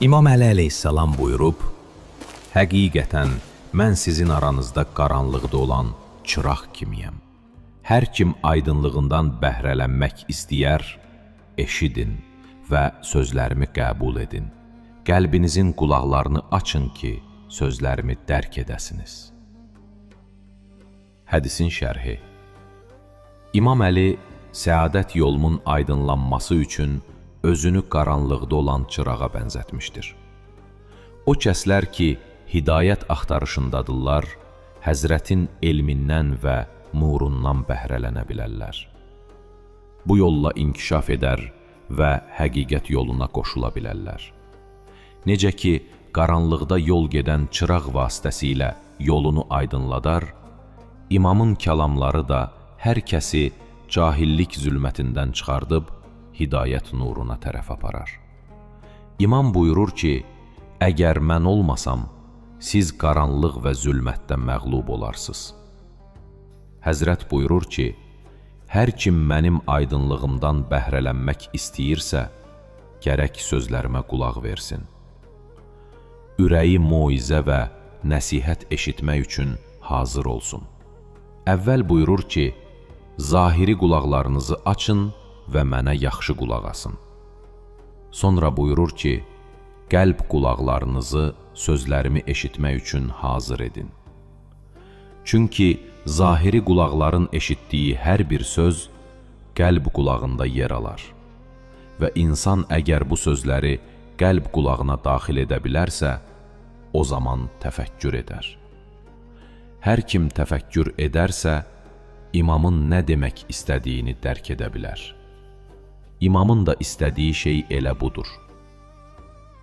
İmam Əli əleyhissalam buyurub, həqiqətən mən sizin aranızda qaranlıqda olan çıraq kimiyəm. Hər kim aydınlığından bəhrələnmək istəyər, eşidin və sözlərimi qəbul edin. Qəlbinizin qulaqlarını açın ki, sözlərimi dərk edəsiniz. Hədisin şərhi. İmam Əli səadət yolunun aydınlanması üçün özünü qaranlıqda olan çırağa bənzətmişdir. O kəslər ki, hidayət axtarışındadırlar, Həzrətin elmindən və nurundan bəhrələnə bilərlər. Bu yolla inkişaf edər və həqiqət yoluna qoşula bilərlər. Necə ki, qaranlıqda yol gedən çıraq vasitəsilə yolunu aydınladar, imamın kəlamları da hər kəsi cahillik zülmətindən çıxardıb hidayət nuruna tərəf aparar. İmam buyurur ki, əgər mən olmasam, siz qaranlıq və zülmətdə məğlub olarsınız. Həzrət buyurur ki, hər kim mənim aydınlığımdan bəhrələnmək istəyirsə, gərək sözlərimə qulaq versin. Ürəyi moizə və nəsihət eşitmək üçün hazır olsun. Əvvəl buyurur ki, zahiri qulaqlarınızı açın və mənə yaxşı qulaq asın. Sonra buyurur ki, qəlb qulaqlarınızı sözlərimi eşitmək üçün hazır edin. Çünki zahiri qulaqların eşitdiyi hər bir söz qəlb qulağında yer alar və insan əgər bu sözləri qəlb qulağına daxil edə bilərsə, o zaman təfəkkür edər. Hər kim təfəkkür edərsə, imamın nə demək istədiyini dərk edə bilər. İmamın da istədiyi şey elə budur.